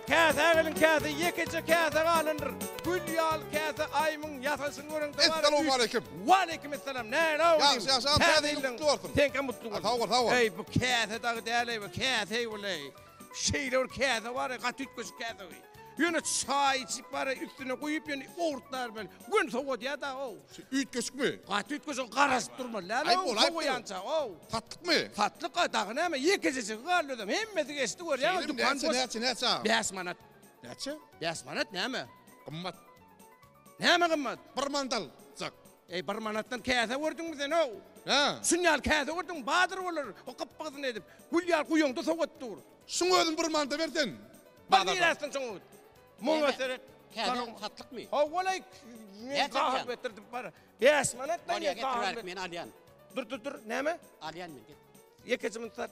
Käsä geliň käse, ýekeje käse galandyr. Gül ýaly käse aýmyň ýasalyşyny göreňde bar. Essalawmaleýkim. Waleýkim essalam. Näle-ow diýim. Ýagşy ýagşy agam täze ýylyň gutly bolsun. Seňkem gutly bolsun. Sag bol sag bol. Eý bu käse dagy däl-eý bu käse-eý bul-eý. Şeýle bir käse bar-eý gaty üýtgeşik käse-eý. Ýöne çaý içip bar-eý üstüne guýup ýöne owurtlar bilen göni sowadýar-da-ow. Üýtgeşikmi? Gaty üýtgeşik garaşyp durmaly däl-ow sowaýança-ow. Satlykmy? Satlyk-a dagy näme ýekejejigi galdy özem hemmesi geçdi görýäňmi dükan boş. Näçe näçe agam? Bäş manat. Näçe? Bäş manat näme? Gymmat. Näme gymmat? Bir manat aljak. Eý bir manatdan käse gördüňmi sen-ow? Hä? Şun ýaly käse gördüňmi? Badyr bolar o gypbygysyny edip. Gül ýaly guýaňda sowat dur. Şuň özüni bir manata ber sen. Bar niresiň şoň? Muňa seret. Käse satlykmy? Hawa-laý. Men gahar getirdim bar. Bäş manat men Bolýa getir bärik men alýan. Dur dur dur näme? Alýan men get. Ýekeje muny sat.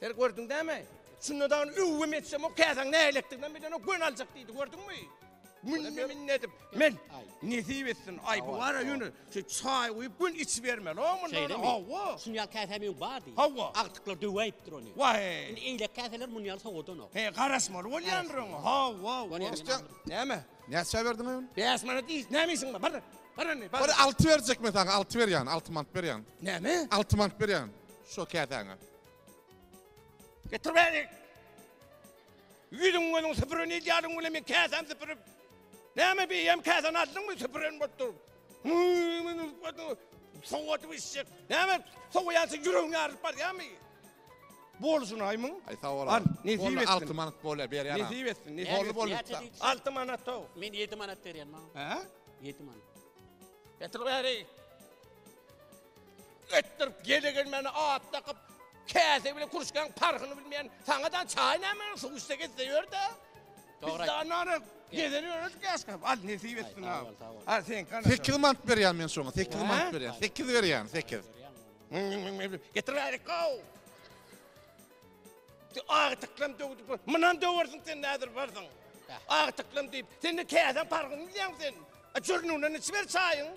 Sen gördüň dämi? Şunda dagyny öwgüm etsem o käsäň nähilekdiginem bilenok göni aljak diýdi gördüňmi? Münne minne edip men nesip etsin. Aý bu bara ýöne şu çaý guýup gün içibermeli o mundan. Şeýlemi? Hawa. Şun ýaly käsä meň bar diý. Hawa. Agtyklar döwäýipdir ony. Waý. Indi eýlek käseler mun ýaly sowadanok. He garaşmaly bolýandyr oňa. Hawa. Garaşmaly. Näme? Näçä berdiň ony? Bäş manat iş, näme işiň bar? Bar, bar indi, bar. Bir alty berjek men saňa, alty berýän, alty manat berýän. Näme? Alty manat berýän şo käsäňe. Getir bäri. Ýüzüň gözüň süpüren edýäriň bilen men käsäm süpürip. Näme beýem käsäni aldyňmy süpüren bolup dur. Sowadyp içjek. Näme sowaýança ýüregiň ýarylyp barýarmy? Bolsun aýmyň. Aý sag bol. Al, nesip etsin. Alty manat bolýar berýän. Nesip etsin. Boldy boldy. Alty manat tow. Men 7 manat berýän maňa. Hä? 7 manat. Getir bäri. Etdirip gele gelmäne at dakyp, käse bilen kurşkaň parhyny bilmeýän saňadan çaý näme suw içse getse ýör-de. Biz danana gezer ýörüs ýaşka. Al nesip etsin ha. Al sen kana. 8 manat berýän men şoňa. 8 manat berýän. 8 berýän, 8. Getir bäri gow. Agtyklam döwdü. Munam döwersiň sen näzir barsyň. Agtyklam diýip, sen de käsäň parhyny bilýäň sen. Jürnüňden içiber çaýyň.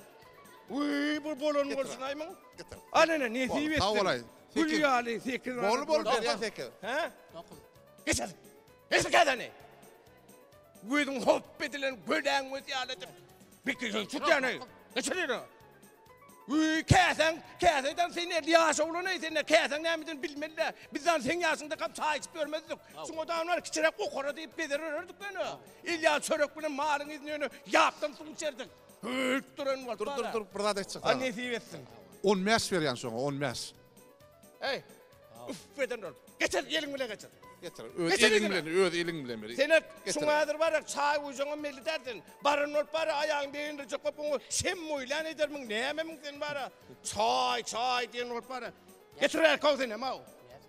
Wiý, bu bolan bolsun aýmyň. Getir. Al ene, nesip etsin. Sag bolaý. Gül ýaly 8 Bol bol berýän 8. Hä? 9. Geçer. Geçer käsäni. Gözüň hop edilen göläň göz ýaly edip. Bikir tutýany. Geçer ýere. Üý, käsäň, käseden sen erdi ýaş oglan-eý, sen käsäň nämeden bilmeli-dä. Bizden seň ýaşyňda kam çaý içip ýörmezdik. Şuňa da bar kiçiräk okara diýip gezer ýörerdik ýöne. El ýaly çörek bilen malyň yzyny ýöne ýapdan suw içerdik. Hüýt duran bolup. Dur, dur, dur, bir zat aýtjak saňa. Nesip etsin. 15 berýän şoňa, 15. Eý, üf eden ol. Geçir, eliň bilen geçir. Getir, öz eliň bilen, öz eliň bilen ber. Sen şuňa häzir bar, çaý guýjaňam belli däl sen. Baran bolup bar, aýagyň begendirjek bolup oňa şem moýlan edermiň, nämemiň sen bar. Çaý, çaý diýen bolup bar. Getir bärkow sen hem aw.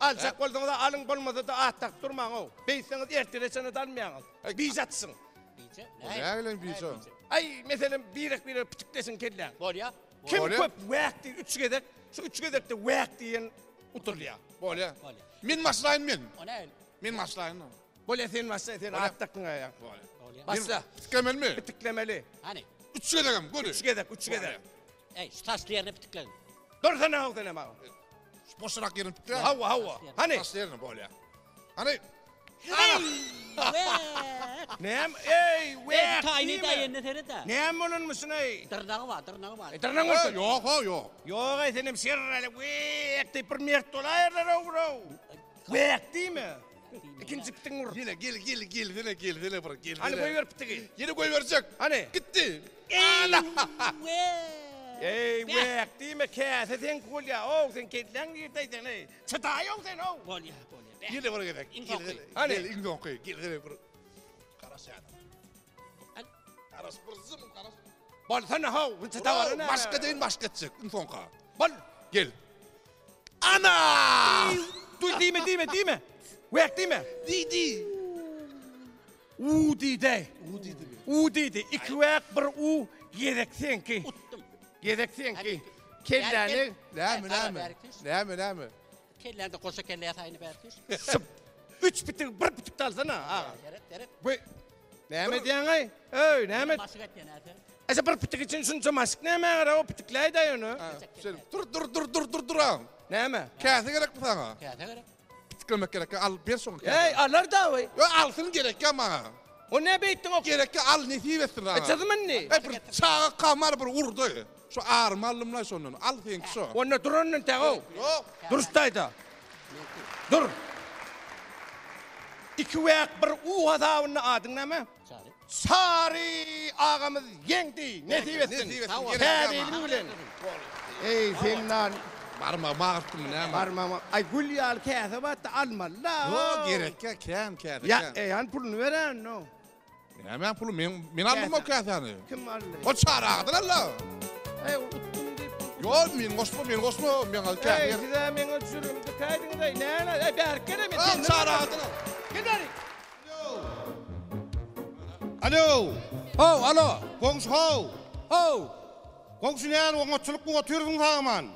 Aljak bolsaňyz alyň, bolmasa-da at dakyp durmaň-ow. Beýtseňiz ertire çenli almaýaňyz. Bije atyşyň. Bije? Näme bilen bije? Aý, meselem, birek-birek pitikleşiň kelläň. Bolýa. Kim köp wäk diýip üç gezek, şu üç gezekde wäk diýen utulýar. Bolýa. Bolýa. Men başlaýyn men. O nähili? Men başlaýyn. Bolýa sen başla, sen at dakdyň aýaň. Bolýa. Başla. Pitiklemelimi? Pitiklemeli. Hany? Üç gezegem, göni. Üç gezek, üç gezek. Eý, şu taşly ýerine pitiklegin. Dursana haw senem haw. Şu boşrak ýerini pitikle. Hawa, hawa. Hany? Taşly ýerini bolýa. Hany? Näme? Eý, wäk! Taýyny daýyny seret-ä. Näme bolanmyşyn eý? Dyrnagy bar, dyrnagy bar. Dyrnagyň bolsun. Ýok, ho, ýok. Ýok eý, senem şerreli wäk diýip bir mert bolaýarlar-ow, bro. Wäk diýme. Ikinji pitigiňi ur. Ýene gel, gel, gelsene, gelsene bir, gelsene. Hany goýber pitigi. Ýene goýberjek. Hany? Gitdi. Eý, wäk. Eý, wäk diýme, käse seňki bolýar. Ow, sen kelläň nirde sen eý. Çydaýow sen ow. Bolýar, bolýar. Ýene bir gezek. Iň soňky. Hany? Gel, iň soňky. Gelsene bir. Garaşýan. Garaş bir zym garaş. Bolsana how, bunça tawara näme? Başga deýin başga etjek, iň soňka. Bol. Gel. Ana! Dur diýme, diýme, diýme. Wek diýme. Diýdi. U diýdi. U diýdimi? U diýdi. Iki wek, bir u, gezek seňki. Utdum. Gezek seňki. Kelläni. Näme, näme? Näme, näme? Kelläňde goşa kelle ýasaýyny bärkiş. Şup. Üç bitik, bir bitik alsana, aga. Seret, seret. Bu Näme edýäň-aý? Öý, näme? Maşyk etýän häzir. Aşa bir pitik üçin şunça maşk näme gerek? O pitikläý-dä ýöne. Dur, dur, dur, dur, dur, dur. Näme? Käse gerekmi saňa? Käse gerek. Pikirmek gerek al ber şoňa käsäni. Eý, alar dawy. Ýo alsyn gerekýä maňa. O ne beýtdiň ok? Gerekýä al nesip etsin saňa. E çyzym indi. Eý bir çaga kamar bir urdy. Şu arymy aldymlaý şondan. Al seňki şo. Onda dur ondan tägow. Ýok. Dur ştaýda. Dur. Iki wäk bir u hasabynda adyň näme? Çary. Çary agamyz ýeňdi. Nesip etsin. Nesip etsin. Täze bilen. Eý sen lan. Barmagymy agyrtdymy näme? Barmagymy. Aý gül ýaly käse batdy almaly-la. Ýok gerekýä kän käse Ýa kän. eý hany puluny beräýin no. Nämäň puly men men aldym o käsäni. Kim aldy? O Çary agadan al-la. Eý utdum diýip. Ýok men goşma men goşma men al käse. Eý size meň jürüm dikäýdiňiz-eý näme? Eý bärik gel men. Al Çary agadan al. Gel bärik. Alo. How, alo. Goňşy how. How. Goňşy näl oňatçylykmy otyrsyň sagaman?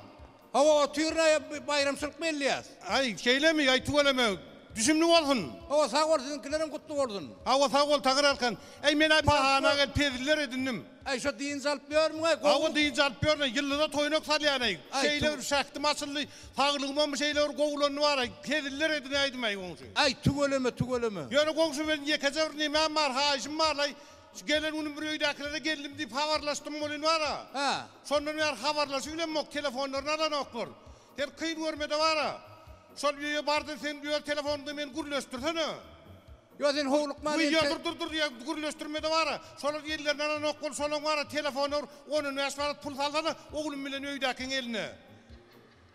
Hawa otyryn-aý baýramçylyk belleýäs. Aý şeýlemi aý tüweleme düşümli bolsun. Hawa sag bol siziňkilerem gutly bolsun. Hawa sag bol Tagyr Arkan. Äý men-ä bahana gelip heziller edindim. Äý şo dynç alyp ýörmüň-aý gowy. Hawa dynç alyp ýörün-aý ýyllyda toýnak salýan-aý. Şeýle bir şähdim açyldy saglygymam şeýle bir gowulandy bar-aý heziller edinäýdim-aý goňşy. Äý tüweleme tüweleme. Ýöne goňşy meniň ýekeje bir nemäm bar haýyşym bar-laý Şu gelen günüm bir öýdäkilere geldim diýip habarlaşdym welin bar-a. Hä. Şondan bäri habarlaşybilemok, telefonlaryny alanoklar. Sen kyn görme-de bar-a. Şol öýe bar-da sen öz telefonyňda meni gürleşdirsene. Ýo sen howlukman Wiý, ente. dur, dur, dur, ýa gürleşdirme-de bar-a. Şolar ellerini alanok bol, şolaň bar-a telefona bir on-on bäş manat pul salsana oglum bilen öýdäkiň eline.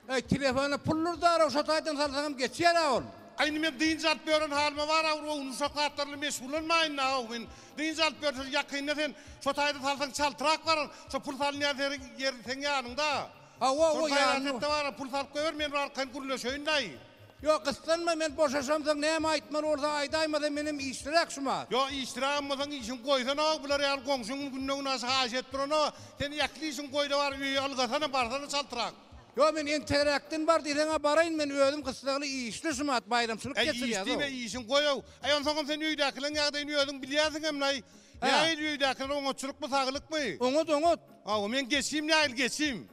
Äý, telefona puldur dara, şo taýdan salsaňam geçýär-ä ol. Aý, indi men dynç alyp ýören halyma bar-a, bir ownuşak zatlar bilen meşgullanmaýyn-da-ow. Men dynç alyp ýörün, şo ýakynda sen şo taýdan salsaň çaltrak barar. Şo pul salynýan seri ýer seň ýanyňda. Hawa, Şol o gaýrat ýanynda. et-de bar-a, pul salyp goýber, men bir arkaýyn gürleşeýin-däý. Ýok, gyssanma, men boşaşamsoň näme aýtmaly bolsa aýdaýmasa menem işliräk şumat. Ýok, işlirägem bolsaň işiňi goýsana-ow, bular ýaly goňşyň günde-günaşa haýyş edip durana, sen ähli işiňi goý-da bar, öýe ylgasana, barsana çaltrak. Ýok, men entegräkden bar diýseň-ä baraýyn, men özüm gyssagly işli şumat, baýramçylyk Äý, iş geçirýäs-ow. diýme, işiňi goý-ow. Äý, onsoňam sen öýdäkileriň ýagdaýyny özüň bilýänsiňem-laý. Hä. Nähili öýdäkiler, oňatçylykmy, saglykmy? Oňat, oňat. Hawa, men geçim nähili geçim?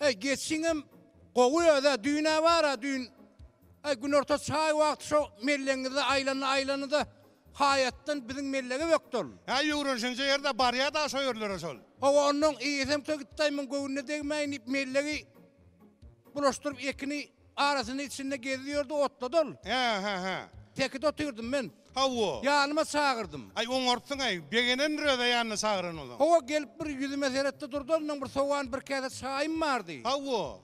Äý, geçiňem gowy öz-ä, düýn-ä bar-a, düýn, äý, günorta çaý wagty şo mellegiňizde aýlandy-aýlandy-da, haýatdan biziň mellege bökdi ol. Hä, öwrenişenje ýerde barýa-da şo ýerlere şol. Hawa, onnoň eýesem şo gitdi-aý, muň göwnüne degmäýin diýip, mellegi bulaşdyryp, ekini Arasyny içinde gezdi ýördi otlady ol. Hä, hä, hä. Sekide otyrdym men. Hawa. Ýanyma çagyrdym. Aý, oňarypsyň-aý. Begenendir öz-ä ýanyna çagyran bolsaň. Hawa, gelip bir ýüzüme seretdi durdy ondan bir sowan bir käse çaýym bardy. Hawa.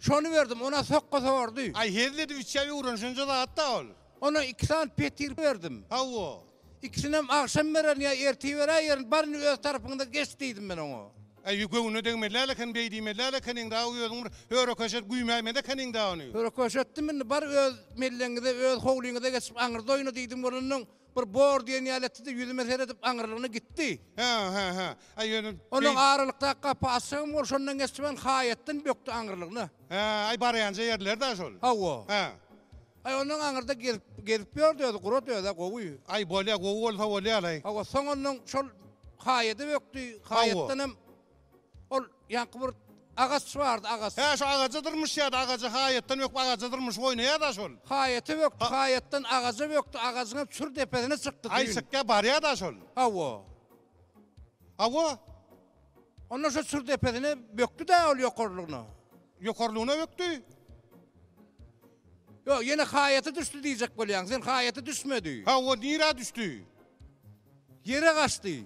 Şony berdim, ona sokga sordy. Aý, hezil edip içýä öwrenişenje zat-da ol. Ona iki sany petir berdim. Hawa. Ikisinem agşam bererin ýa ertir beräýerin, bar indi öz tarapyňda geç diýdim men oňa. Äý, göwnüne degmeli däl eken, beý diýmeli däl ekeniň dagy, özüň bir höre-köşe güýmäýmeli ekeniň dagy ony. Höre-köşe etdim indi, bar öz mellegiňize, öz howlyňyza geçip aňyrda oýna diýdim welin, bir bor diýen ýaly etdi-de, ýüzüme seredip aňyrlygyna gitdi. Hä, hä, hä. Äý, ýöne. Onuň aralykdaky gapy açygam bol, şondan geçibem haýatdan bökdi aňyrlygyna. Hä, aý barýanja ýerler-dä şol. Hawa. Hä. Aý ondan aňyrda gezip gezip ýördi özi gurat özä gowy. Aý bolýa gowy bolsa bolýalaý. Hawa soň ondan şol haýada bökdi haýatdanam ol ýaňky bir agaç bardy agaç. Hä şo agaja dyrmyşýady agaja haýatdan böküp agaja dyrmyşyp oýnaýada şol. Haýata bökdi haýatdan agaja bökdi agajyňam çür depesine çykdy Aý düýn. çykýa barýada şol. Hawa. Hawa. Onda şo çür depesine bökdi-dä ol ýokarlygyna. Ýokarlygyna bökdi. Ýok, ýene haýata düşdi diýjek bolýaň. Sen haýata düşmedi. Hawa, nirä düşdi? Ýere gaçdy.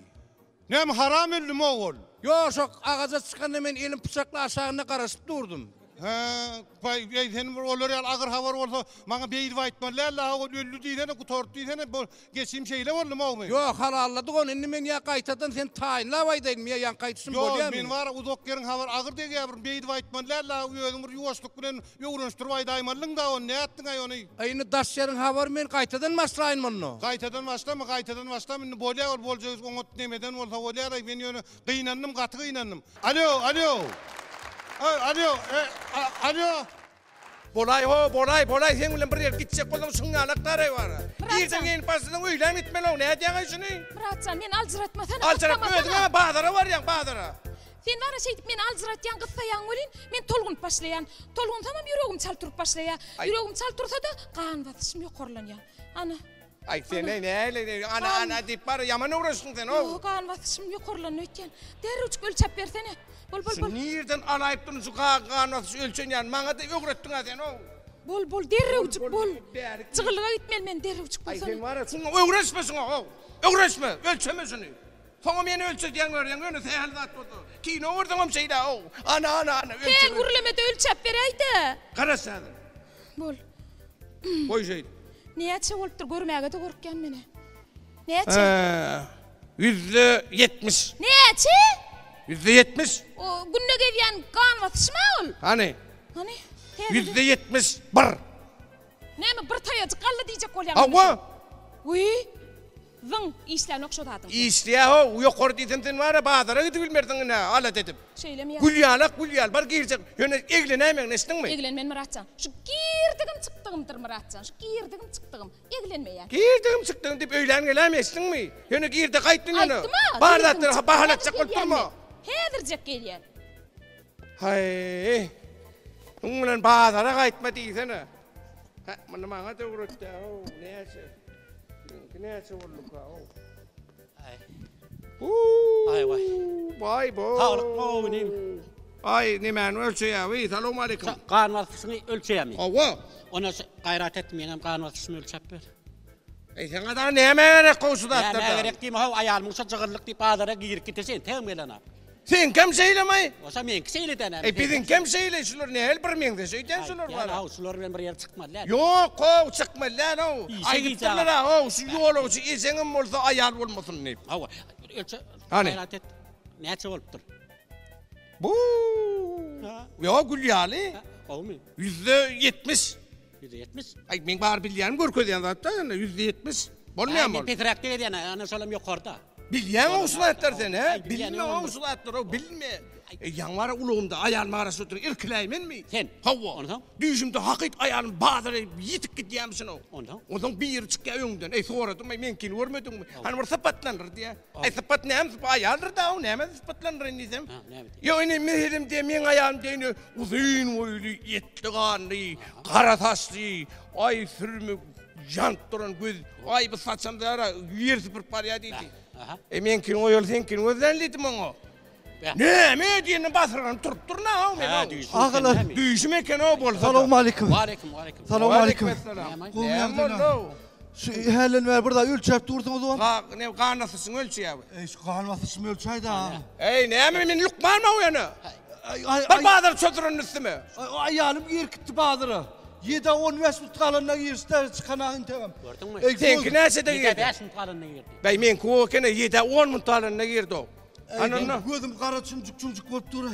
Näme, haram öldümi ol? Ýok, şo agaja çykanda men elim pyçakly aşagynda garaşyp durdum. Hä, baý, eý, sen bir olar ýaly agyr habar bolsa, maňa beýdip aýtmaly däldi, hawa, öldi diýsene, gutardy diýsene, bu geçim şeýle boldumy, ogmy? Ýok, halalladyk ony, indi men ýa gaýtadan seni taýynlap aýdaýynmy, ýa ýaňky aýdyşym Ýok, bolýamy? men bar-a uzak ýeriň habary agyr degýär, bir beýdip aýtmaly däldi, hawa, özüň bir ýuwaşlyk bilen öwrenişdirip aýdaýmalydyň-da ony, nätdiň-aý ony? Aý, indi daş ýeriň habary, men gaýtadan başlaýyn onda. Gaýtadan başlama, gaýtadan başlama, indi bolýar ol boljak iş, oňat nemeden bolsa bolýar-aý, men ýöne gynandym, gaty gynandym. Alo, alo. Alo, alo. Bolaý ho, bolaý, bolaý, seň bilen bir ýere gitjek bolsaň şuň ýalak daraý bar. Irden geýnip başlasaň öýlän gitmeli-ow, nädýäň-aý şuny? Myratjan, meni aljyratmasana, Aljyratma gyssamasana. özüň-ä bazara barýaň, bazara. Sen bar-a şeýdip meni aljyratýaň, gyssaýaň welin, men tolgunyp başlaýan. Tolgunsamam ýüregim çalt urup başlaýar. Ýüregim çalt ursa-da, gan basyşym ýokarlanýar. Ana. Aý, sen-eý nähili, ana, ana diýip bar-a, ýaman öwrenişdiň sen-ow. Ýok, gan basyşym ýokarlandy öýtýän. Derrewjik ölçäp bersene. Bol, bol, bol. Şu nirden alaýyp durun şu gan basyş ölçenýän, maňa-da öwretdiň-ä sen-ow. Bol, bol, derrewjik bol. Jygyllyga gitmeli men, derrewjik bolsana. Aý, sen bar-a, şuňa öwrenişme şuňa-ow. Öwrenişme, ölçeme şuny. Soňam ýene ölçedýäň görýäň, ýöne sähel zat bolsa. Kino görseňem şeýle-ow. Ana, ana, ana, ölçeme. Kän gürleme-de ölçäp beräý-dä. Garaş häzir. Bol. Goý şeýdip. Näçe bolupdyr, görmäge-de gorkýan men-ä. Näçe? 70%. Näçe? 70%. O günde gezýän gan basyşym-a ol. Hany? Hany? 71%. Näme, bir taýajyk galdy diýjek bolýaňmy? Hawa. Wiý. Zyň, işlänok şo zadyň. Işleýä-how, ýokary diýsem sen bar-a bazara gidibilmersiň ine, alat edip. Şeýlemi ýa? Gül ýalak, gül ýaly, bar girjek, ýöne eglenäýmegin, eşitdiňmi? Eglenmen Myratjan. Şu girdigim çykdygymdyr Myratjan, şu girdigim çykdygym. Eglenmeýän. Girdigim çykdygym diýip öýlän geläýme, eşitdiňmi? Ýöne girde gaýtdyn ýöne. Aýtdym-a, Bar girdigim zatlary çykdygym, bahalatjak häzir bolup gelýän durma. men. Häzirjek gelýän. Haý, muň bilen bazara gaýtma diýsene. Hä, muny maňa da öwretdä-ow, näçe? Meňki näçe bolduka-ow? Aý. Huu! Aý, waý. Baý bo. Saglyk gowy inim. Aý, nemäni ölçeýä, wiý, salowmaleýkim. Gan basyşyňy ölçeýämi? Hawa. Onda gaýrat et, meňem gan basyşymy ölçäp ber. Eý, saňa dagy näme gerek gowy şu zatlardan? Näme gerek diýme, how, aýalymyň şo jygyllyk diýip bazara girip gitişi entegem gelenok. Seňkem şeýlemi? Bolsa meňki şeýle däl. Eý, biziňkem şeýle, şular nähili bir meňzeş öýdýän şular bar. Ýa, şular bilen bir ýere çykmaly däl. Ýok, how, çykmaly däl, how. Aýdypdyrlar-a, how, şu ýolagçy ejeňem bolsa aýal bolmasyn diýip. Hawa, ölçe, Hany? gaýrat et. Näçe bolupdyr? Bu. Ýok, gül ýaly. Gowumy? 70%. 70%. Aý, meň bar bilýänim görkezýän zat-da, ýöne 70%. Bolmaýanmy ol? Men pesräkde gezýän, ana şolam ýokarda. Bilýäňmi şu zatlary sen, hä? Bilme o şu zatlary, bilme. E, ýaňy bar ulagymda aýalyma garaşyp oturyp irkiläýmenmi? Sen? Hawa. Onsoň? Düýşümde hakyt aýalym bazara ýitip gidýämişin-ow. Onsoň? Onsoň biri çykýar öňden. Eý, soradym, eý, meňkini görmediňmi? Hany bir sypatlandyr diýýär. Eý, sypat näme sypat? Aýaldyr-da, o näme sypatlandyraýyn diýsem. Ha, näme diýýär? Ýok, ine, meselem diýýär, meň aýalym diýýär, ine, uzyn boýly, etli ganly, gara saçly, aý, sürme, Jant duran göz, aý bu saçam zara ýer süpürip barýar diýdi. Aha. E meňkini goýaly seňkini gözlän diýdim oňa. Näme diýende basyrganyp turup dur na men. Ha, düýşüm. Agalar. Düýşüm eken o bolsa. Salowmaleýkim. Waleýkim, waleýkim. Salowmaleýkim. Näme boldy? Şu hälden bäri bir zat ölçäp dursuňyz o. Ga, ne gan basyşyňy ölçýär bu. Eý, şu gan basyşymy ölçäýdä. Eý, näme men lukmanmy o ýöne? Bir bazar çözdüren üstüme. Aýalym girip gitdi bazara. Ýedä 15 minut galanda girişdi, çykana integem. Gördüňmi? Seňki näçede girdi? Ýedä 5 minut galanda girdi. Bäý, meňki o ekeni, ýedä 10 minut galanda girdi o. Ana, gözüm gara çümjük-çümjük bolup dur.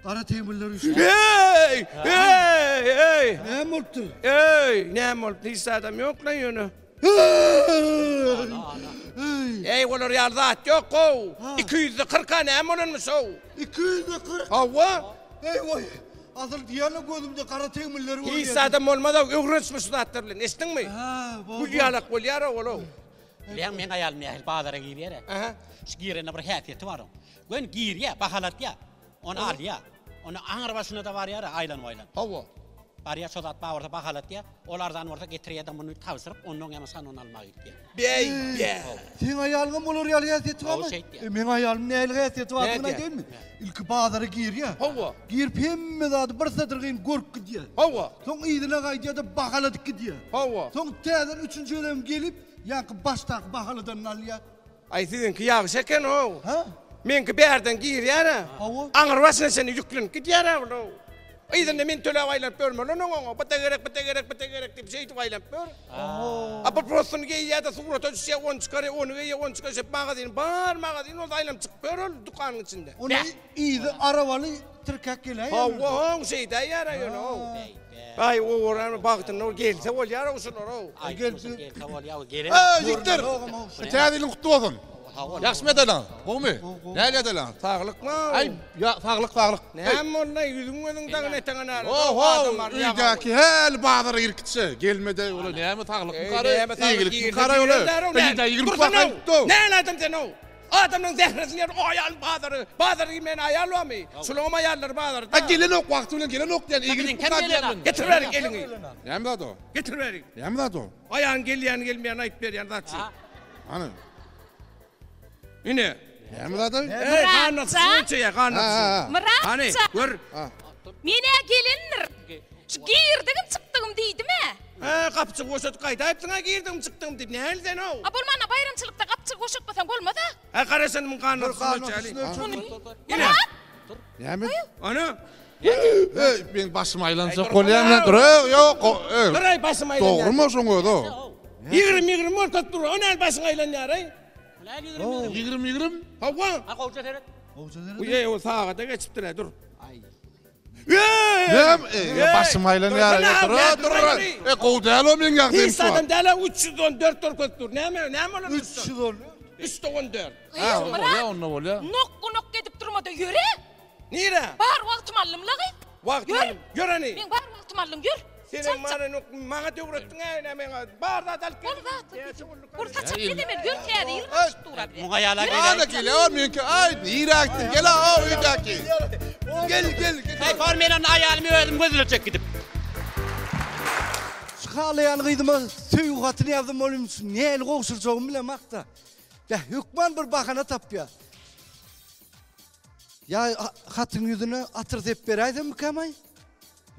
Gara tegmiller üýşüp. Eý! Eý! Eý! Näme bolupdyr? Eý, näme bolupdyr? Hiç zadam ýok lan ýöne. Eý, olar ýaly zat ýok how. 240-a näme bolanmyş how? 240? Hawa. Eý, goý. Asyl diýýän-de gözümde gara tegmiller görünýär. Hiç zadam bolmaz-ow, öwrenişme şu zatlar bilen, eşitdiňmi? Hä, bor. Gül ýalak bolýar-ow ol-ow. Bilýäňmi, meň aýalym nähili bazara girýär-ä? Aha. Şu girende bir häsiýeti bar oň. Göni girýär, bahalatýar. Ony alýar. Onda aňry başyna-da barýar-a, aýlanyp-aýlanyp. Hawa. Barýar, şo zat bar bolsa bahalatýar. Ol arzan bolsa getirýär-de muny tabşyryp, onnoň ýa şanyny almaga gitýär. Beý, be. Seň aýalyňam olar ýaly häsiýeti barmy? Hawa, şeýtýär. E, meň aýalym nähili häsiýeti bardygyny Nädýär? aýdaýynmy? Ilki bazara girýär. Hawa. Girip hemme zady bir satyrgyn görüp gidýär. Hawa. Soň yzyna gaýdýar-da bahaladyp gidýär. Hawa. Soň täzeden üçünji gezegem gelip, ýaňky başdaky bahaladanyny alýar. Aý siziňki ýagşy eken-ow. Hä? Meňki bärden girýär-ä. Hawa. Aňry başyna çenli ýüklenip gidýär-ä bul-ow. Yzynda men töläp aýlanyp ýörmeli onuň oňa. Bu-da gerek, bu-da gerek, bu-da gerek diýip şeýdip aýlanyp ýör. A bir prostyny geýýär-de surata düşýär, ony çykarýar, ony geýýär, ony çykarýar. Şeýdip magazin, bar magazin bolsa aýlanyp çykyp ýör ol dükanyň içinde. Onda yzy arabaly tirkäk geläýýär. Hawa, oň şeýdäýýär-ä ýöne-ow. Aý, owaran bagtynda ol gelse bolýar-ow şular-ow. Aý, Gelse gelse bolýar, gelen. Eý, ýigitler! Täze ýylyň gutly bolsun! Ýagşymy edeliň? Gowumy? Nähili edeliň? Saglykmy? Aý, ýa, saglyk, saglyk. Näme boldy, ýüzüň gözüň dagyny eteňe näle? Oho, öýdäki häli bazara girip gitse, gelmedi, ola näme saglykmy gary, eýgilikmi gary ola? Näme adam sen-ow? Adamlaryň zähresini ýer, o aýalyň bazary, bazara girmeýän aýal barmy? Şulaňam aýallary bazarda. A gelenok, wagty bilen gelenok diýýän, eglip Kim gelenok? Getir bärik eliňi. Näme zat o? Getir bärik. Näme zat o? Aýagyň gelýäni gelmeýäni aýyp berýän zat şu. Hany? Ine. Näme zat o? Eý, gan basyşy ölçeýär, gan basyşy. Myrat Hany, gör. Men-ä gelendir. Şu girdigim çykdygym diýdim-ä. Hä, gapjygy boşadyp gaýdaýypsyň-a girdigim çykdygym diýip. Nähili sen-ow? A bolmanda baýramçylykda gapjygy boşatmasaň bolmaz-a. Hä, gara sen muň gan basyşyny ölçäli. Ine. Näme? Ana. Eý, meň başym aýlanjak bolýar bilen. Dur, eý, ýok, eý. Dur, eý, başym aýlanýar. Dogrumy şoň özi o? 20 20 görkezip dur. O näl başyň aýlanýar, eý? 20 20? Hawa. Ha, gowja seret. Gowja seret. Bu eý, o sagada geçipdir, dur. Aý. Näme? Eý, başym aýlanýar. Dur, dur. Eý, gowy däl o meň ýagdaýym Hiç adam däl, 314 görkezip dur. Näme, näme bolar? 314. 314. Ha, bolýar, onda bolýar. Nokgu-nokgu edip durma-da, ýöre. Nirä? Bar wagtym aldym la gyz. Wagtym Ýör. aldym. Ýör hany. Meň bar wagtym aldyň, ýör. Senem mana nuk maňa döwretdiň-ä ine meňe. Bar zat alyp Bol geldim. zat. Bol saçak edemeli, ýör täze ýyl garaşyp dur a bize. Muňa ýala Ana geläý. gel, o meňki. Aý, nirä gitdiň? Gel a, o öýdäki. Gel, gel, gel. Eý, bar men onda aýalymy özüm gözlejek gidip. Şu halaýan gyzyma söýgi hatyny ýazdym, ol indi nähili gowşurjagymy bilemok-da. Beh, hökman bir bahana tapýar. Ýa hatyň ýüzüne atyr sep beräýsemmikäm-aý?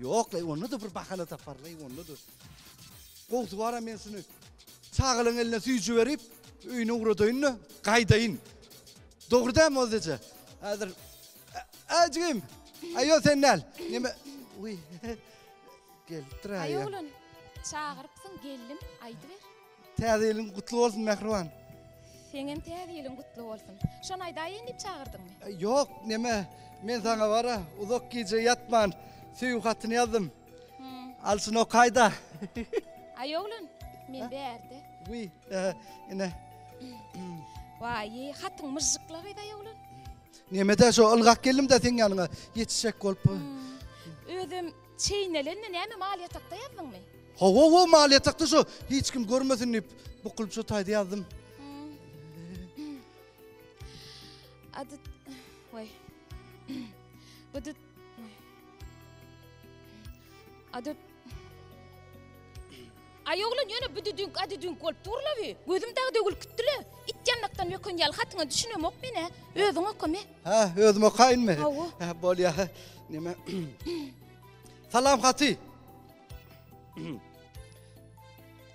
Ýok-laý, onda-da bir bahana taparlaý, onda-da. Gowusy bar-a men şuny çagalaryň eline süýji berip, öýüne ugradaýyn-da, gaýdaýyn. Dogry dälmi Oz eje? Häzir Äý, jigim! Aý, ýok, sen däl. Neme, wiý, gelipdir-ä. Aý, oglan, çagyrypsyň, geldim, aýdyber. Täze ýylyň gutly bolsun mähriban. Seňem täze ýylyň gutly bolsun. Şony aýdaýyn diýip çagyrdyňmy? Ýok, neme, men saňa bara uzak gije ýatman söýgi hatyny ýazdym. Al şuny okaýda. Aý oglan, men bärde. Wiý, ine. Waý, hatyň myžžykla gyz aý oglan. Neme-dä şo ylgap geldim-dä seň ýanyňa ýetişjek bolup. Özem çeýnelende näme mal ýatakda ýazdyňmy? Hawa, hawa, mal ýatakda şo hiç kim görmesin diýip, bukulyp şo taýda ýazdym. Ady, waý. Budy, Ady, Aý oglan ýöne büdüdüňk adüdüňk bolup dur-la bi. Gözüm dagy döwülip gitdi-le. It ýanlakdan öken ýaly hatyňa düşünemok men-ä. Özüň oka me. Hä, özüm okaýynmy? Hawa. Hä, bolýa. Neme? Salam haty.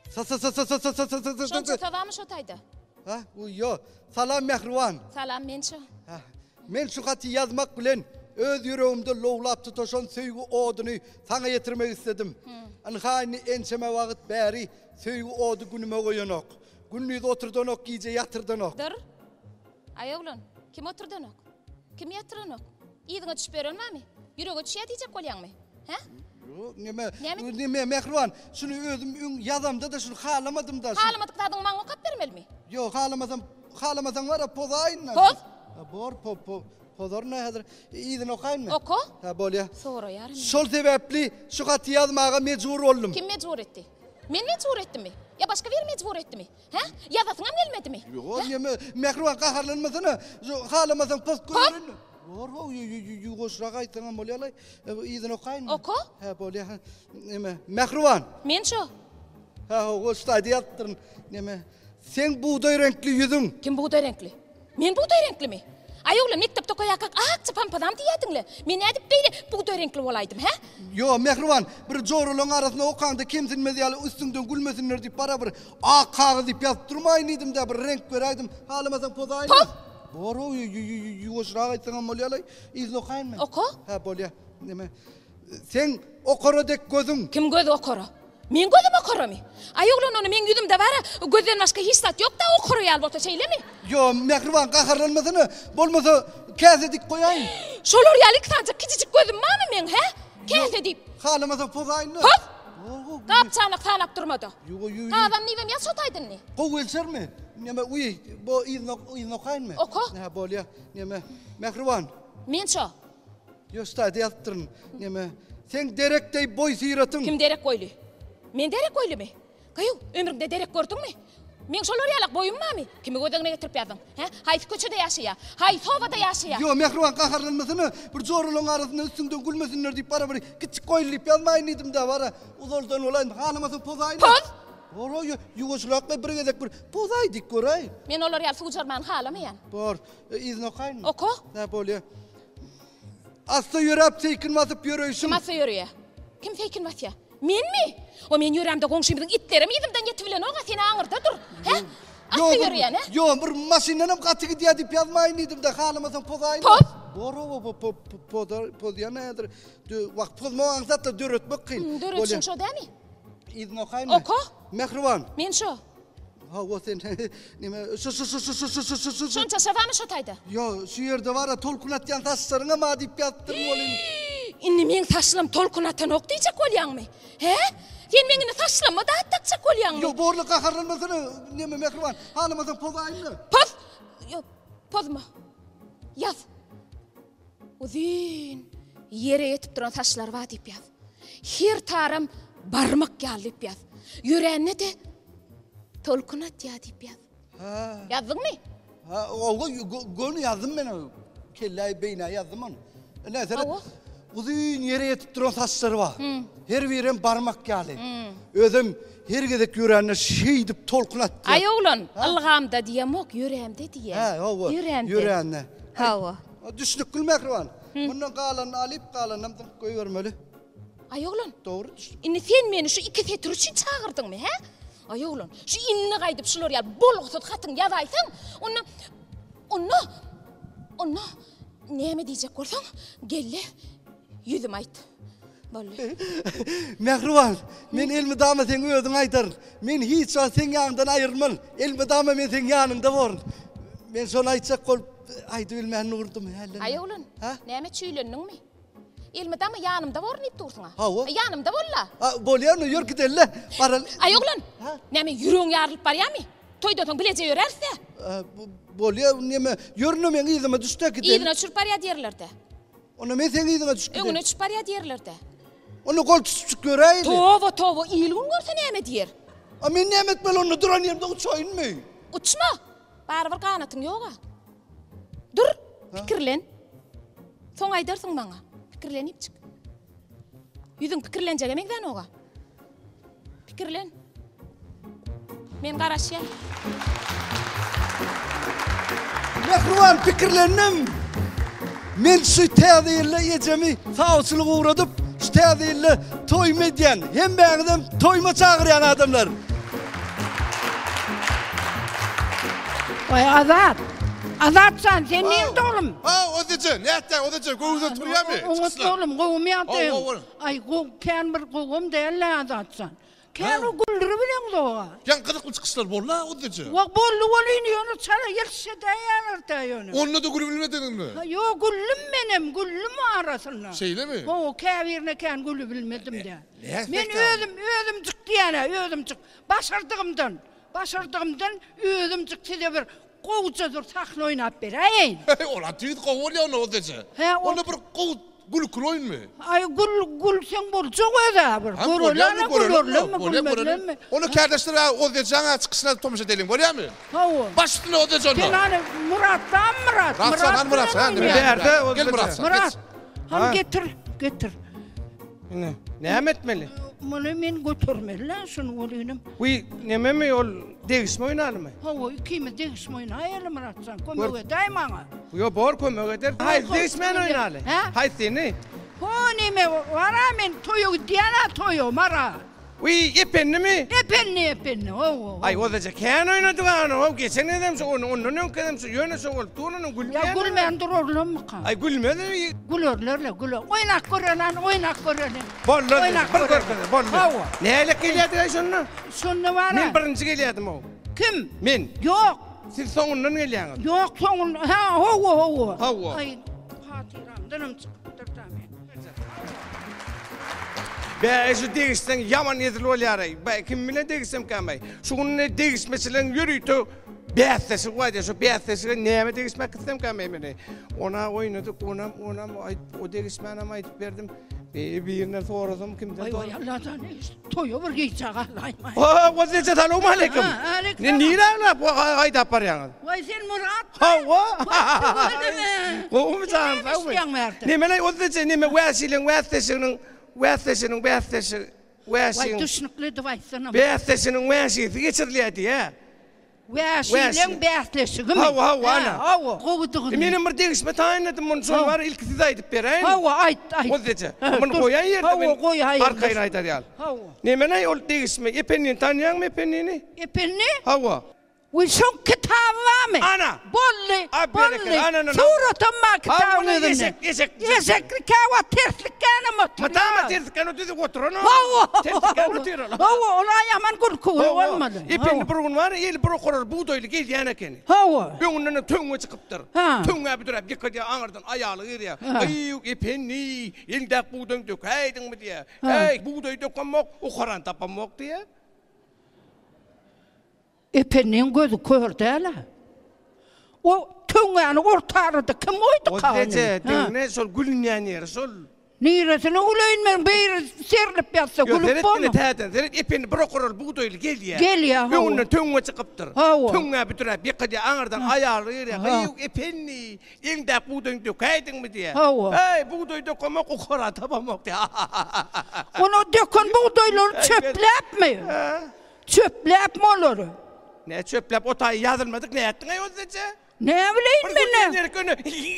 Sa sa sa sa sa sa sa sa sa sa Şonça sabamy şo taýda? Ha, ýo. Salam mähriban. Salam men şo. Ha, men şu haty ýazmak bilen öz ýüregimde lowlap tutaşan söýgi oduny saňa ýetirmek isledim. Ynha indi ençeme wagt bäri söýgi ody günüme goýanok. Gündiz oturdanok, gije ýatyrdanok. Dur. Aý oglan, kim oturdanok? Kim ýatyranok? Yzyňa düşüp ýören barmy? Ýürege düşýär diýjek bolýaňmy? Hä? Ýok, neme, Näme? neme, mähriban, şuny özüm öň ýazamda-da şuny halamadym-da. Şuny- Halamadyk zadyňy maňa okap bermelimi? Ýok, halamasam, halamasaň bar-a, pozaýyn-da. Poz? Ha, bor, po, po, pozaryn-a häzir. Yzyny okaýynmy? Oka. Ha, bolýa. Soraýaryn. Şol sebäpli şu haty ýazmaga mejbur boldum. Kim mejbur etdi? Men mejbur etdimmi? Ýa başga biri mejbur etdimi? Hä? Ýazasyňam gelmedimi? Ýok, neme, mähriban gaharlanmasana. Şu halamasaň poz Poz? Bor, ho, ýuwaşrak aýtsaňam bolýar-laý. Yzyny okaýynmy? Oka. Hä, bolýa. Neme, mähriban. Men şo. Hä, ho, şu taýda ýazypdyryn. Neme, seň bugdaý reňkli ýüzüň. Kim bugdaý reňkli? Men bugdaý reňklimi? Aý oglan, mekdepde okaýarkak akja pampazam diýýärdiň-le. Men nädip beýle bugdaý reňkli bolaýdym, hä? Ýo, mähriban, bir joralaň arasynda okaňda kemsinmez ýaly üstüňden gülmesinler diýip barabir ak kagyz diýip ýazyp durmaýyn diýdim-dä, bir reňk beräýdim. Halamasaň pozaýyn. Poz! Bor-ow, ýuwaşrak aýtsaňam bolýa-laý. Yzyny okaýynmy? Oka. Hä, bolýa. Neme, seň okara dek gözüň. Kim gözi okara? Meň gözüm okaramy? Aý oglan ony meň ýüzümde bara gözden başga hiç zat ýokda okara ýaly bolsa şeýlemi? Ýo mähriban gaharlanmasana bolmasa käse dik goýaýyn. Şolar ýaly iki sanjak kiçijik gözüm barmy meň hä? Käse diýip. Halamasaň pozaýynda. Poz! Gap çanak sanap durmada. Ýo ýo ýo. Gazan diýibem ýaz şo taýda indi. Gowy gelişermi? Neme uý bo yzyna yzyna okaýynmy? Oka. Hä bolýa. Neme mähriban. Men şo. Ýoşda ýazypdyryn. Neme, seň derek deý boý-syratyň. Kim derek boýly? Men derek boýlumy? Gaýu, ömrüňde derek gördüňmi? Meň şolar ýalak boýum barmy? Kimi göz öňüne getirip ýazdyň? Hä? Haýsy köçede ýaşaýar? Haýsy obada ýaşaýar? Ýo, mähriban gaharlanmasana, bir joralaryň arasynda üstüňden gülmesinler diýip bara bir kiçjik goýun diýip ýazmaýyn diýdim-dä, bara uzaldan bolaýyn, halamasaň pozaýyn-a. Poz! Bor-a, ýuwaşrakla bir gezek bir pozaý diýip göräý. Men olar ýaly suwjarmany halamaýan. Bor. Yzyny okaýynmy? Oka. Hä, bolýa. Assa ýöräp seýkin basyp ýöreýşiň. Kim assa ýöreýär? Kim seýkin basýar? Menmi? O men ýörämde goňşymyzyň itlerem yzymdan ýetibilenok-a, sen aňyrda dur. Hä? Assa ýöreýän, hä? Ýok, bir maşyndanam gaty gidýär diýip ýazmaýyn diýdim-de, halamasaň pozaýyn. Poz! Bor-ow, pozýan häzir. Wah, pozmak aňsat-da, döretmek kyn. Döredişiň şo dämi? Yzyny okaýynmy? Oka. Mähriban. Men şo. Hawa sen neme şu şu şu şu şu şu şu şu şu Şonça şabamy şo taýda? Ýo, şu ýerde bar-a tolkun atýan saçlaryňam a diýip ýazypdyryn welin. Indi meň saçlam tolkun atanok diýjek bolýaňmy? Hä? Sen meň indi saçlama dat dakjak bolýaňmy? Ýo, borly gaharlanmasana neme mähriban. Halamasaň pozaýyn-da. Poz! Ýo, pozma. Ýaz. Uzyn, ýere ýetip duran saçlary bar diýip ýaz. Her taram barmak ýaly diýip ýaz. Ýörände-de tolkun atýar diýip ýaz. Hä. Ýazdyňmy? Hä, owa, göni ýazdym men ony. Kelläý beýnä ýazdym ony. Ine, seret. Uzyn ýere ýetip duran saçlary bar. Her birem barmak ýaly. Özem her gezek ýörände şeýdip tolkun atýar. Aý oglan, ylgamda diýemok, ýörämde diýýän. Hä, hawa. Ýörämde. Ýörände. Hawa. Düşnükli mähriban. Mundan galanyny alyp, galanynam zyňyp goýbermeli. Aý oglan. Dogry düşnükli. Indi sen meni şu iki setir üçin çagyrdyňmy, hä? Aý oglan, şu indi gaýdyp şular ýaly bolgusyz hatyňy ýazaýsaň, onda, onda, onda näme diýjek bolsaň, gel-de, ýüzüme aýt. Boldy. Mähriban, men elmydama seň özüňe aýdaryn. Men hiç wagt seň ýanyňdan aýrylman. Elmydama men seň ýanyňda borun. Men şony aýtjak bolup aýdybilmän durdum hälden. Aý oglan, näme çüýlendiňmi? Elmydama ýanymda borun diýip dursuň-a. Hawa. Ýanymda bol-la. Bolýa, onda ýör gideli-le. Baraly. Aý oglan, näme ýüregiň ýarylyp barýamy? Toýdan soň bileje ýöräris-dä. Bolýa, neme, ýör indi meň yzyma düş-de gideli. Yzyna düşürip barýa diýerler-de. Onda men seň yzyňa düşüp gideýin. Öňüne düşüp barýa diýerler-dä. Onda gol tutuşyp göräýeli. Toba, toba, il-gün görse näme diýer? A men näme etmeli onda, duran ýerimde uçaýynmy? Uçma! Barybir ganatyň ýog-a. Dur, pikirlen. Soň aýdarsyň maňa. Pikirlenipjik. Ýüzüň pikirlenjege meňzänok-a. Pikirlen. Men garaşýan. Mähriban pikirlendim. Men şu täze ýylda ejemi sawçylyga ugradyp, şu täze ýylda toýumy edýän. Hemmäňizem toýuma çagyrýan adamlar. Waý Azat! Azat jan, sen nirde oglum? Ha, Ozeje, nätdäň Ozeje, göwüňde turýamy? Oňat oglum, gowumy ýagdaýyň? Aý, gowy, kän bir gowam däl-le Azat jan. Kän o güldüribileňzog-a. Ýaňy gyzykly çykyşlar boldy-a Ozeje. Wah, boldy welin, ýöne çala ýetişedäýýärler-dä ýöne. Onda-da gülübilmediňmi? Ýok, güldüm menem, güldüm arasynda. Şeýlemi? Hawa, käbirine kän gülübilmedim-dä. Men özüm, özümjik diýýän-ä, özümjik. Başardygymdan, başardygymdan özümjik size bir Gowja dur sahna oýnap beräýeýin. Heý ol-a tüýs gowy bolýa onda Ozeje. Hä ol. Onda bir gowy gülküli oýunmy? Aý gül gülseň boljak öz-ä bir. Ha Göreli bolýa ana görelim gülerlermi bolýa görelim. gülmezlermi. Onda kärdeşler-ä Ozejaň-a çykyşyna tomaşa edeliň bolýamy? Hawa. Baş üstüne Ozeje onda. Sen hany Muratdamy Myrat? Myrat Myrat han Myrat bilen han. oýnaýar. Bärde Gel Ozeje. Myrat Myrat. geç. Hany getir getir. Ine, näme etmeli? Muny men götermeli-le şuny welinim. Wiý, nememi ol degişme oýnalymy? Hawa, ikimiz degişme oýnaýaly Myratjan, kömek edäý maňa. Ýo, bor kömek eder. Haýsy degişmäni oýnaly? Hä? Haýsyny? Ho, neme, bar-a men toýa gidýän-ä, toýa, Mara. Wiý, Ependimi? Ependi, Ependi, hawa. Aý, ozaja kän oýnadyk any, how, geçen gezem şo, ony, ondan öňki gezem şo, ýöne şo bolup dur onuň, gülmeýän. Ýa gülmän durarlarmyka? Aý, gülmez. Gülerler-le, güler. Oýnap göreli, hany, oýnap göreli. Boldy, Oýnap bir göreli. görkezeli, boldy. Hawa. Nälik gelýärdik-aý şonda? Şonda bar-a. Men birinji gelýärdim-ow. Kim? Men. Ýok. Siz soňundan gelýäňiz. Ýok, soňundan, hä, hawa, hawa. Hawa. Aý, hatyramdanam çykypdyr-da men. Bä, şu degişseň ýaman hezil bolýar-aý. Bä, kim bilen degişsemkäm-aý? Şu gün ine degişmeçileriň ýörite bäsleşigi bar diýýär. Şu bäsleşige näme degişmek gitsemkäm-aý men-eý? Ona oýnadyk, onam, onam aýt, o degişmänem aýdyp berdim. E, birinden sorasam kimden Waý waý Allajan, toýa bir gijä galaýmaý. Ha, Wazile salam aleyküm. Ha, aleyküm. Ne nirä aglap haýdap barýaňyz? Waý sen Murat. Hawa. Waý, Gowumy jan, sagmy? Nemeleý Wazile neme wäşiliň wäsdeşiginiň wäsdeşiniň bäsdeşi wäşiň. Waý düşnükli edip aýtsana. Bäsdeşiniň wäşisi geçirilýär diýä. Wäşileň bäsleşigimi? Hawa, hawa, ana. Hawa, gowudygyny. Menem bir degişme taýynladym muny, şony bar ilki size aýdyp beräýin. Hawa, aýt, aýt. Wazile, muny goýaý ýerde men. Hawa, goýaý. Arkaýyn aýdar ýaly. Hawa. Nemeläý ol degişme? Ependini tanýaňmy Ependini? Ependi? Hawa. Wiý, şoň kitaby barmy? Ana! Boldy, A, boldy. berekella. Ana, ana, ana. Suratam bar kitabyň Hawa, özünde. eşek, eşek. Eşekli käwagt terslikkänem oturýar. Mydama terslikän otyr, oturan o. Hawa. Terslikän otyr ol. Hawa, ol aýaman gülküli bolmaly. Ependi bir gün bar, eli bir okarar bugdaýly gelýän ekeni. Hawa. Öňünden töňňe çykypdyr. Ha. Töňňä büdräp ýykylýar, aňyrdan aýaly girýär. Ha. Eý, Ependi, eliňdäki bugdaýyňy dökäýdiňmi diýýär. Ha. Eý, bugdaý dökemok, okarany tapamok diýýär. Ependiň gözi kör däl-ä. O töňňäni orta arada kim goýduka ony? Eje, diňle, şol gülünýän ýeri şol. Niresine güleýin men, biri serlip ýatsa Ýok, gülüp seret bolma. ine täzeden, seret, Ependi bir okaraly bugdaýly gelýär. Gelýär, hawa. Öňünden töňňe çykypdyr. Hawa. Töňňä büdräp ýykylýar, aňyrdan aýaly girýär. Gyýw, Ependi, eliňdäki bugdaýyňy dökäýdiňmi diýýär. Hawa. Eý, bugdaý dökemok, okara tapamok diýýär. Ony döken bugdaýlary çöpläpmi? Hä? Çöpläpmi olary? Nä çöpläp o taýy ýazylmadyk nätdiňaý özleje? Näbileýin Bir men gün nä? ýerik öne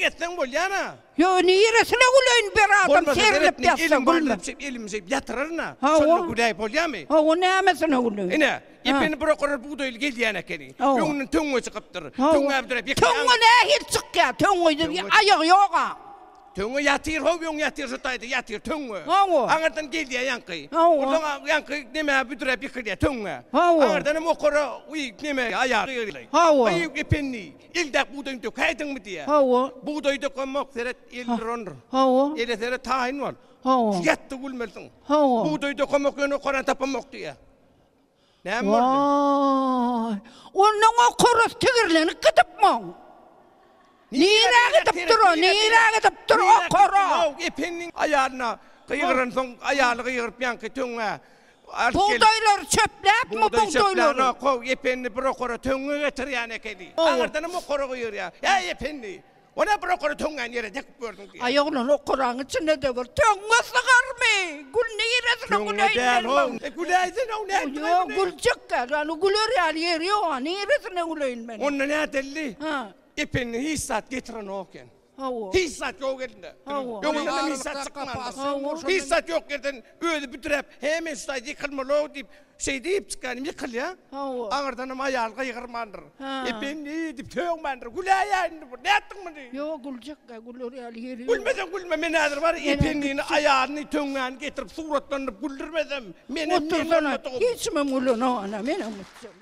etseň bolýana. Ýo niresine güleýin bir adam Bolmasa serlip seret, ýatsa elim gülme. barlap şeýp elimi şeýp ýatyraryn-a. Hawa. Şonda güläý bolýamy? Hawa nämesine güleýin? Ine, Ha. epeni bir okarar bugdaýly gelýän ekeni. Hawa. Öňünden töňňe çykypdyr. Hawa. Töňňä büdräp ýykýan. Töňňe nähili çykýar? Töňňe aýagy ýog-a. Töňňe ýatyr how öň ýatyr şu taýda ýatyr töňňe. Hawa. Aňyrdan gelýä ýaňky. Hawa. Onsoň ýaňky neme büdräp ýykylýa töňňe. Hawa. Aňyrdan hem okara uý neme aýagy ýygylýa. Hawa. Eý ependi, eldäki bugdaýyňy dökäýdiňmi diýýä. Hawa. Bugdaý dökemok seret el durandyr. Hawa. Ele seret taýyn bol. Hawa. Ýatdy gülmelisiň. Hawa. Bugdaý dökemok ýöne okarany tapamok diýýä. Näme boldy? Waý! Onnoň okarasy tigirlenip gidipmoň. Nirä gidip dur o? Nirä gidip dur okara? Ependiň aýalyna gygyransoň, aýaly gygyryp ýaňky töňňä alyp gelip. Bugdaýlary çöpläpmi Bugdaý bugdaýlary? çöplänok, how, Ependi bir okara töňňe getirýän ekeni. Aňyrdanam okara gygyrýar. Äý, Ependi! O ne bir okara töňňäni ýere dekip gördüň diýýär. Aý oglan okaraň içinde-de bir töňňe sygarmy? Gül niresine Töňňe güleýin däl men how. muň? E güläýsene-ow nätdiň Ýok, muny? güljek-ä, ýöne güler ýaly ýeri ýog-a, niresine güleýin men? Onda nädelli? Ha. Ependi hiç zat getirenok eken. Hawa. Hiç zat ýok elinde. Hawa. Öňünden hiç zat çykmandyr. Hawa. Hiç zat ýok ýerden özi büdräp, he men şu taýda ýykylmaly-ow diýip, şeý diýip çykýan, ýykylýar. Hawa. Aňyrdanam aýaly gygyrmandyr. Ha. Ependi diýip sögmändir. Güläýä indi bu. Nätdiň muny? Ýok, güljek-ä, güler ýaly ýeri ýok. Gülmeseň gülme, men häzir bar Ependini, aýalyny, töňňäni getirip suratlandyryp güldürmesem, menem men Otursana, bolmadygym. hiç kimem gülenok ana, menem gitjek.